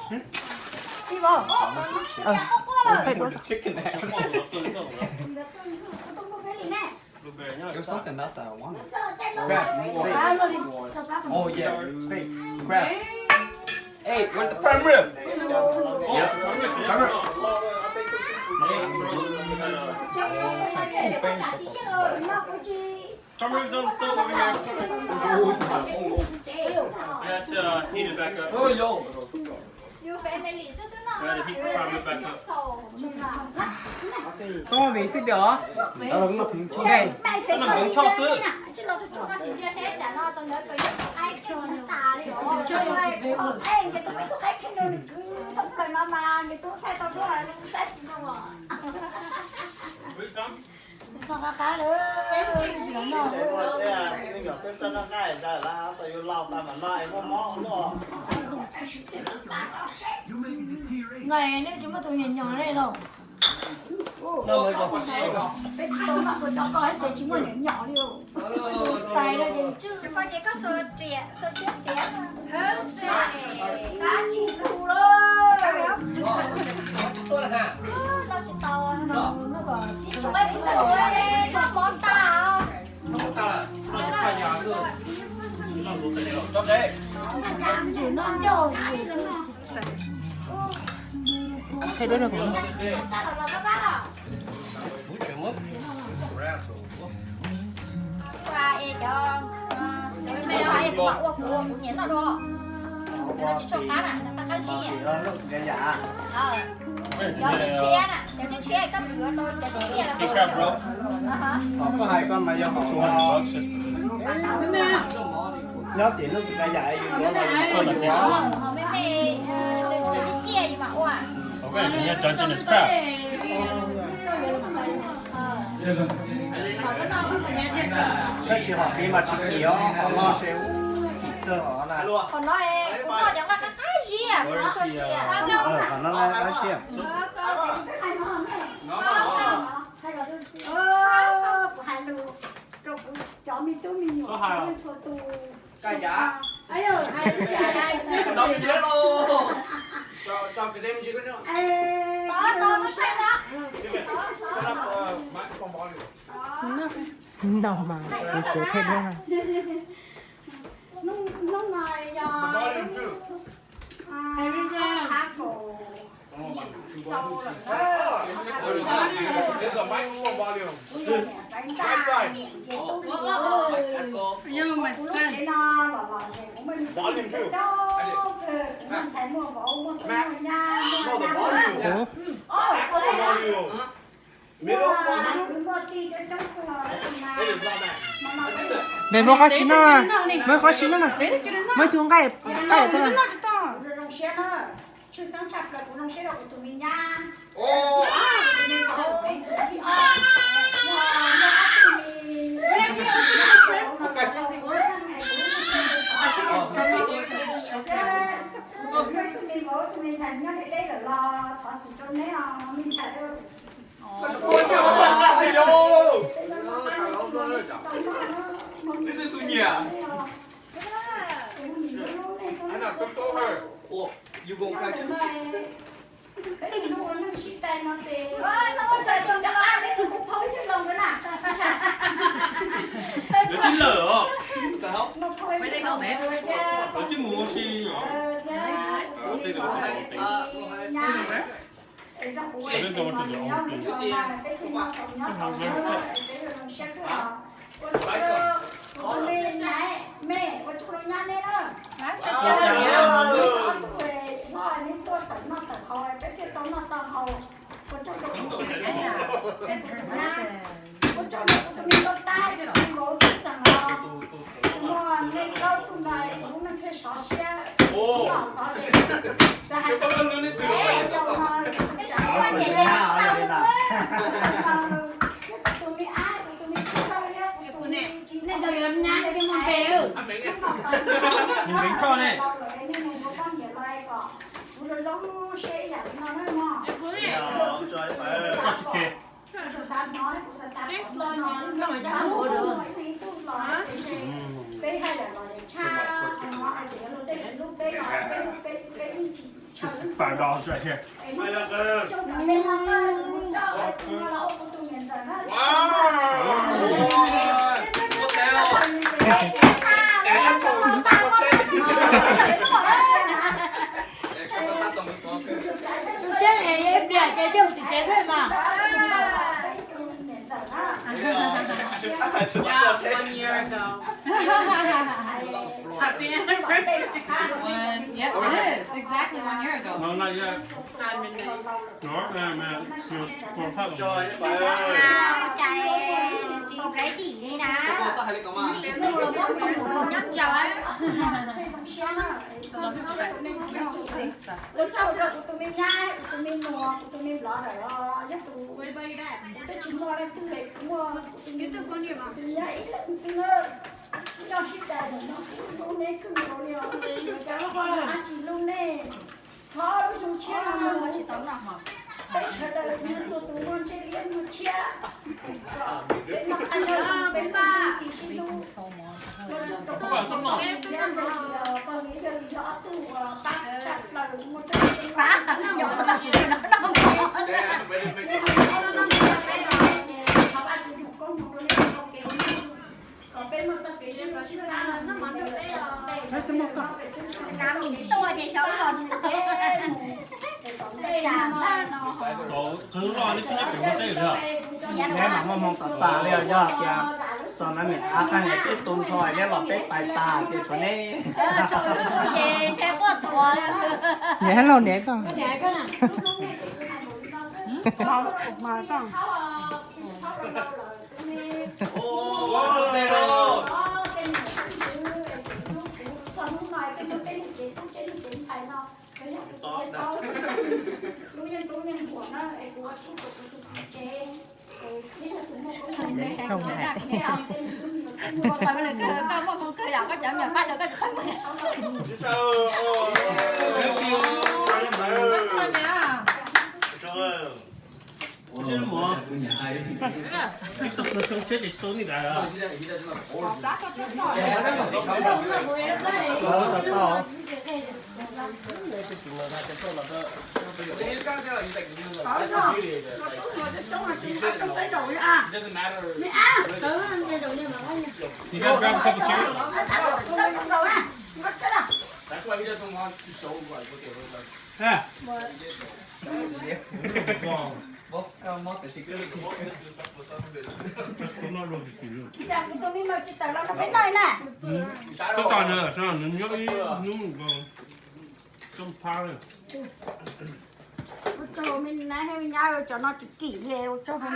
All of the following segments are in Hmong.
Ib bo. Chicken ass. There's something else that I wanted. Crab. Steak. Oh, yeah. Steak. Crab. Hey, where's the prime rib? Yeah. Prime rib. Prime rib's on the stove over here. We have to, uh, heat it back up. Yus family xwb twb noj. Tau vim xwb tiag os. Tau los noj pheev choj xwb. Peb tsis los noj. Peb txawj noj nqaij, lawv tau yus laus tas mam noj es muaj mob luaj. Nqaij nej tsis muaj tus nyom nyom li los? Peb tsis tau noj kua txob koj ces tsis muaj nyom nyom li. Tus tais no ces ntswj. Koj ces koj xuas riam xuas txiav txiav. Qab tsis lus lawm. Noj tsis tau. Noj mob tas. Ua es cov, cov me me no es kuv mam ua, kuv ua kuv nyiam noj dua. Cov no tsis tshua qab na, qab qab zib. Cov tshiab tshiab na, cov tshiab tshiab koj yuav tau cov tiaj tiaj los. Koj hais koj mas yog hom nyob tim lub Sutaya yus yuav los yus txhob yuav. Me me, cov tiaj tiaj yus mam ua. Tab sis hom pib mas tsis kim os, hom no ces kim xwb os na. Qhov no kuv noj cov nqaij qab qab zib, kuv noj txhua xiam. Qhov no qab zib. Kuv hais lus rau kuv cov me tub me nyuam txhua tus. No mas kuv tsev pheej duab na. Hnub no yog hnub thab kaum yim xau lawm na. Kuv yog niam tais ntaj ces tub li, kuv lub tsev no los los ces kuv muaj me tub coob coob kawg, kuv muaj ntxhais muaj vauv muaj tub muaj nyab muaj dab muaj qhua, muaj kwv muaj tij coob coob kawg. Npem muab qab tsis noj, muab qab tsis noj na, muab cov nqaij, nqaij tau. Kuv zoo siab na, tshwj xeeb tshaj plaws kuv zoo siab rau kuv tus me nyab, tus me vauv, tus thib ob, yog muaj ob tug me, kuv tus me ntxhais nyob deb deb lawm los thov txim rau neb os me ntxhais. Lawv tsis lawm os. Lawv tsis mus ua si os. Ua tsaug ntawm kuv tus me nkauj Taib, kuv tus me vauv Tub Xeem los muaj nej plaub tug no es kuv lub neej thiaj sov siab. Noj tod es xav hais tias yau no kuv tseem ua niam yau tas mus thiab, kuv tus me ab, kuv tus me tub Xeem thiab kuv tus me txiv, nej cov yuav nyab nej thiaj muaj npe. Hnub no tod nej mus ua poj niam los es kom kuv zoo zoo siab ib yam li no na mog. Kuv xav xav hnov, kuv xav xav kom no no, ib leeg ib tug los tiam sis peb haj yam los tshaj qhov no hais tias luag tej tsis hlub peb los peb, peb yeej tsis tshua hlub Bản đồ dạy thiệt. Tus tsev es ib pliag ces coj mus tim tsev xwb mas. Yeah, one year ago. Happy anniversary. One, yep, it is exactly one year ago. No, not yet. At midnight. No, man, man, no, no, no. Chào, chào em. Chị ready đây nè. Chị nghỉ luôn rồi, mốt mình cũng nhắn chào á. Tus txhaum rau kuv tus me nyab, kuv tus me muam, kuv tus me blog lawm os, yog tus, kuv twb tsis muaj leej twg, kuv muaj kuv tus me, kuv tus nyab ib leeg xwb na. Nyob sib cais ntawm no kuv hlub neb kawg nkaus li os, kuv tsis hlub neb. Thov lub xyoo tshiab no mus, peb sawv daws txhua tus muaj ntsej liab muaj tshiab, peb noj qab nyob zoo, peb muaj txuj ci sib hlub. Tus kwv loj neb tsis nyob pem ua teb lawm. Neb mam muaj hmoo tas tas li os, yog tias txog ntawd niam qab tag nrho peb tu nrho neb los peb pais tas ces tshuav neb. Niam hab lauj niam koj. You guys grab a cup of tea? That's why he doesn't want to show, like, what they look like. Yeah. Tsob tso nws, nws nyob ib hnub nkaus, tsob phab li. Ua tsaug me nab me nyab, cov no kim kim li, ua tsaug rau neb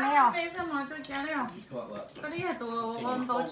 os.